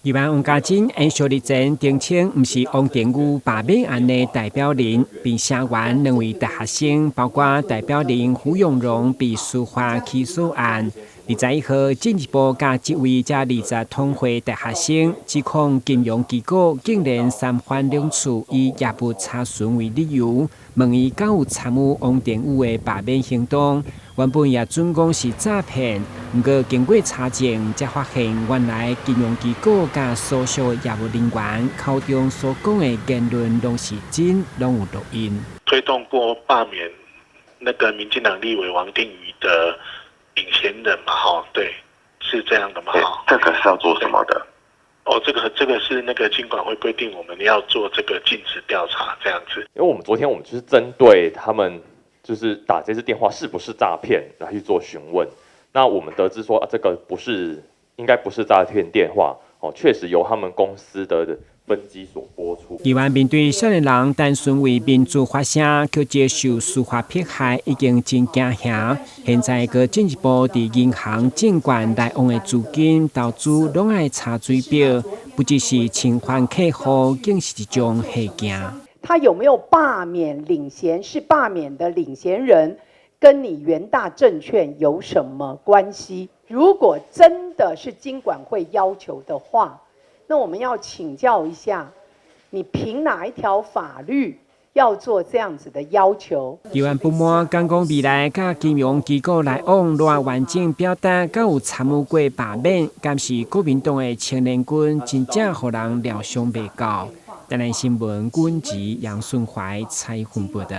議員汪家臻延續日前澄清，毋是王定宇罷免案的代表人，並聲援兩位大學生，包括代表人胡永榮被司法起訴案。21號進一步佮這位這20通會大學生指控金融機構竟然三番兩次以業務查詢為理由，問伊敢有參與王定宇的罷免行動。原本也準講是詐騙，毋過經過查證，才發現原來金融機構佮所屬的業務人員口中所講的言論攏是真，攏有錄音。推動過罷免那個民進黨立委王定宇的領銜人嘛？哈，對，是這樣的嘛？哈，這個是要做什麼的？哦，這個是那個金管會規定，我們要做這個盡職調查，這樣子。因為我們昨天我們就是針對他們，就是打這次電話是不是詐騙來去做詢問。那我們得知說啊，這個不是，應該不是詐騙電話，哦，確實由他們公司的分機所撥出。議員面對少年人單純為民主發聲，卻接受司法迫害，已經真驚嚇。現在閣進一步佇銀行、證券來往的資金投資，攏愛查水表，不只是侵犯客戶，更是一種嚇驚。他有沒有罷免領銜？是罷免的領銜人，跟你元大證券有什麼關係？如果真的是金管會要求的話，那我們要請教一下，你憑哪一條法律要做這樣子的要求？議員不滿，敢講未來佮金融機構來往，偌完整表達，敢有參與過罷免，敢是國民黨的青年軍，真正予人料想袂到。台南新聞，軍籍楊順懷採訪報道。